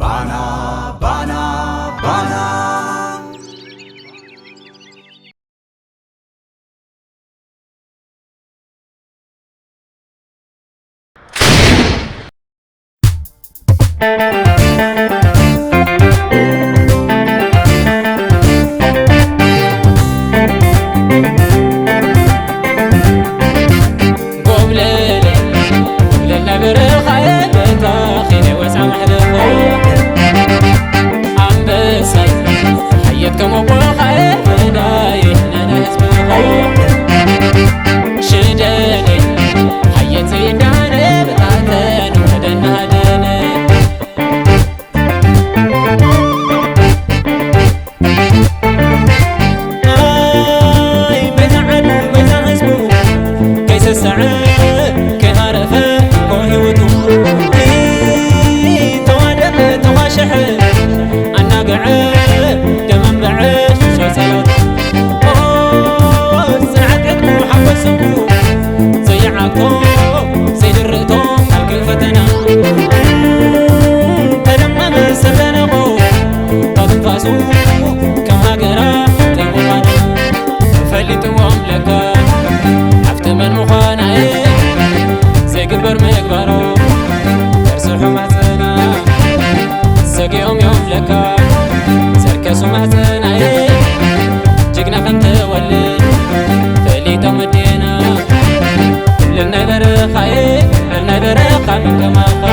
ባና ባና ባና። ጎብለል ጎብለል ናብ በረኻየ በታ ኺደ ወፃ ማሕለኾ ኣንበሳይ ሓየት ከም ኣቦኻየ ፈዳይ ነነ ህዝብኻ ሽደለይ ሓየት ዘይዳነ ብታተን ወደናደነ ኣይ በዛ ዓዱ በዛ ህዝቡ ከይሰሰዐ ከይሃረፈ እኮ ህይወቱ ተዋደቐ ተዋሸሐ ኣናገዐ ደመንበዐ ሸጸሎት ጽንዓት ዕጥቁ ሓጎስ ስንቁ ዘይዓግቶ ዘይድርእቶ ካልክእ ፈተና ተደማመ ሰደነቑ ካብ ትንፋሱ ከም ሃገራ ተምዃና ፈሊጥዎም ለካ ሃፍቲ መን ምዃና ዘይግበር ምግባሮ እርስሑ ማፀና ሰጊኦም እዮም ለካ ዘርከሱ ማፀናየ ጅግና ከም ትወልድ ፈሊጦም ኣዴና ለናይ በረኻየ ለናይ በረኻ ምን ከማኻ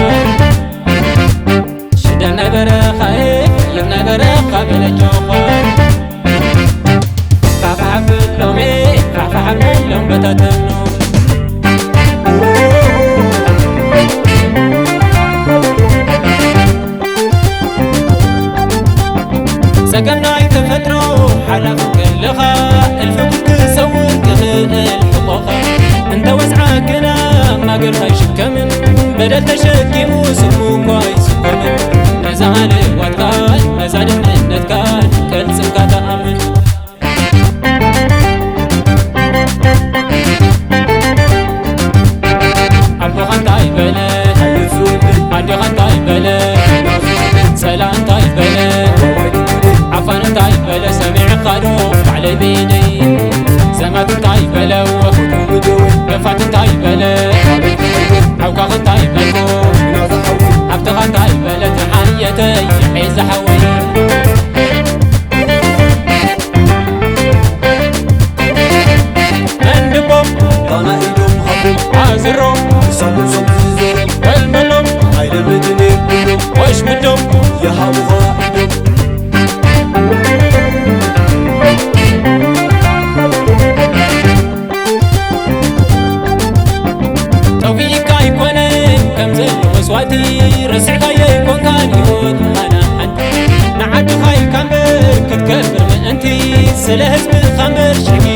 ሽደናይ በረኻየ ለናይ በረኻ በለጆኻ ፋፋ ሓብሎሜ ፋፋ ሓብሎም በታተኖ ጸገም ናይ ተፈጥሮ ሓላፍ ከለኻ እልፊ ክትሰውር ክኽእል ሕቆኻ እንተ ወጽዓ ግና ማገርካ ኣይሽከምን በደል ተሸኪሙ ስሙ እኳ ኣይስከምን ነዛ ሃለዋትካን ነዛ ድሕንነትካን ቀልጽምካ ተኣምን ኣቦኻ እንታይ በለ ኣዴኻ እንታይ በለ ጸላ እንታይ በለ ዓፋን እንታይ በለ ሰሚዕኻዶ ባዕለይ ብኢደይ ዘማት እንታይ በለ ገፋት እንታይ በለ ዓውካኽ እንታይ በልኩ ሃብትኻ እንታይ በለ ተሓየተይ ዒዛ ሓወይ መንድቦም ባና ኢዶም ሃቦም ኣዝሮም ክሳብ ርእሶም ዝዞሮም በልበሎም ኣይለምድን የብሎም ወሽምዶም ይሃቡኻ ኢዶም ጠፊእካ ኣይኮነን ከም ዘሎ መስዋእቲ ረሲዕካዮ ኣይኮንካን ህይወት ሃና ሓንቲ ንዓድኻ ኢልካ እምበር ክትከብር ምእንቲ ስለ ህዝብኻ እምበር ሽሚ